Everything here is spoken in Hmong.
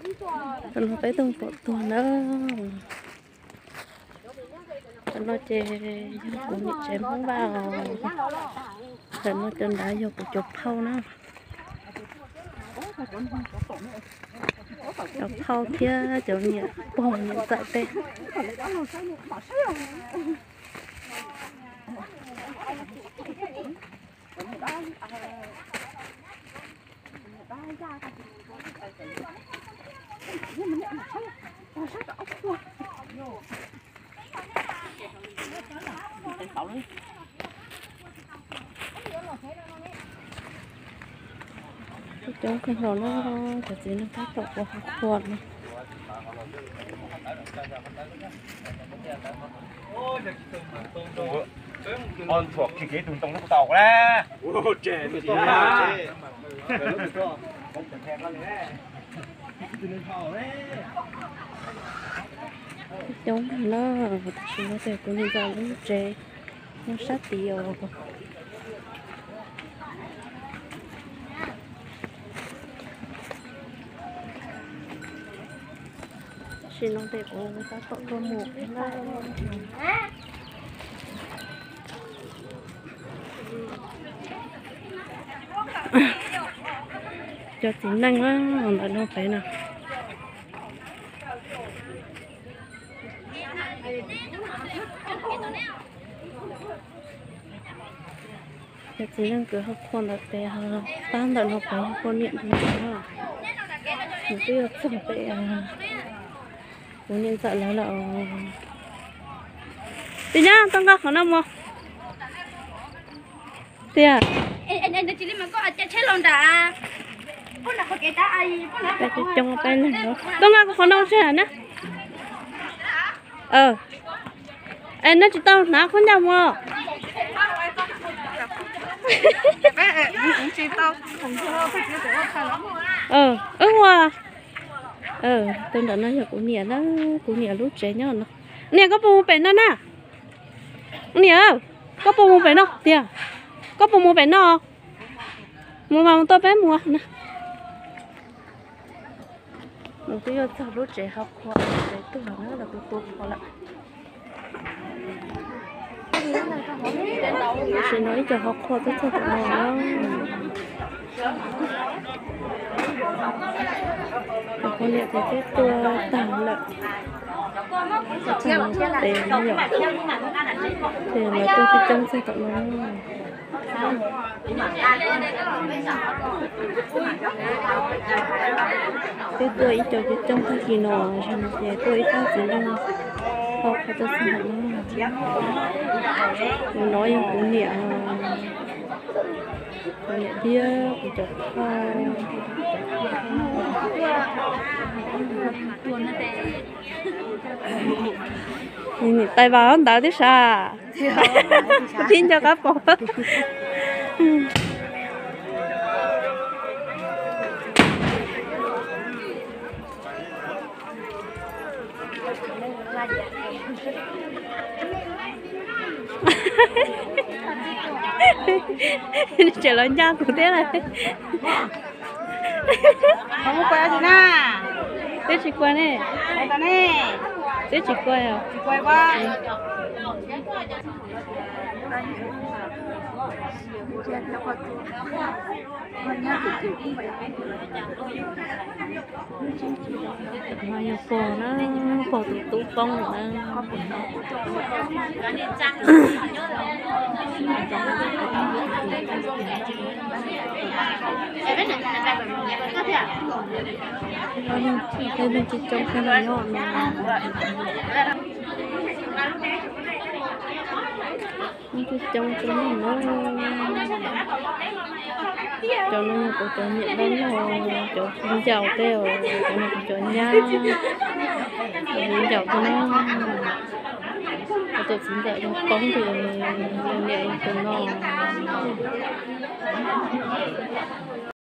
Tam no peb tuaj pom tuag na. Tam no ces yog kuv niam tsev Hmoob Vaj os. Tam no cov nrad yog kuv cov phauj na. Cov phauj thiab cov niam pog niam ntxawm tej. Coob kawg nkaus na, cov txiv neej tab tom ua qhua no. Coob na, tam sim no ces kuv niam ntxawm lub tsev nyob sab tid os. Tam sim no ces kuv tab tom tuaj mus na. Cov txiv neej ntawm no pem no. Cov txiv neej kwv hauv qhua ntawd pem, pab ntawm no pem poj niam ntawd na. Nws twb yuav txog pem kuv niam ntxawm lawv lawm. Tij Nyab, tuaj nqa qhov no mus. Tiag. Coob peb leeg, tuaj nqa kuv qhov no seb na. Es neb tsis tau hnav khaub ncaws mus. Wb ua, tus nram no yog kuv niam na, kuv niam lub tsev nyob no. Niam, koj puas mus pem no na? Niam, koj puas mus pem no tiag? Koj puas mus pem no? Mus mas mus, tuaj peb mus na. Nws twb yuav txog lub tsev hauv qhua, tsev tuag na, los tus tua qhua lawm. Tam sim no ib co hauv qhua twb txog tom no na. Kuv poj niam ces twb tua tag lawm. Tua tag tes no yom. Ces lawv tuaj coob coob txog tom no. Twb tuaj ib co coob coob tag kis no, zaum no ces tuaj ib pab txiv neej hauv qhua tuaj txog no. Tus no yog kuv niam, kuv niam thiab kuv cov phauj. Niam tais vas ntawd twb sav, tib nco qab pom. Tseem los ncaj kuv thiab lawm. Twb tsis kua ne. Twb tsis kua os. No yog pog na, pog tus tub poob lawm na. Tej neeg coob coob kawg nkaus nyob no. Coob coob coob na. Cov no yog kuv cov niam dab laug, cov hu ncaus tej os, cov no kuv cov nyab, cov hu ncaus tej na. Kuv tus txiv ntxawm yog poob tus niam tus no.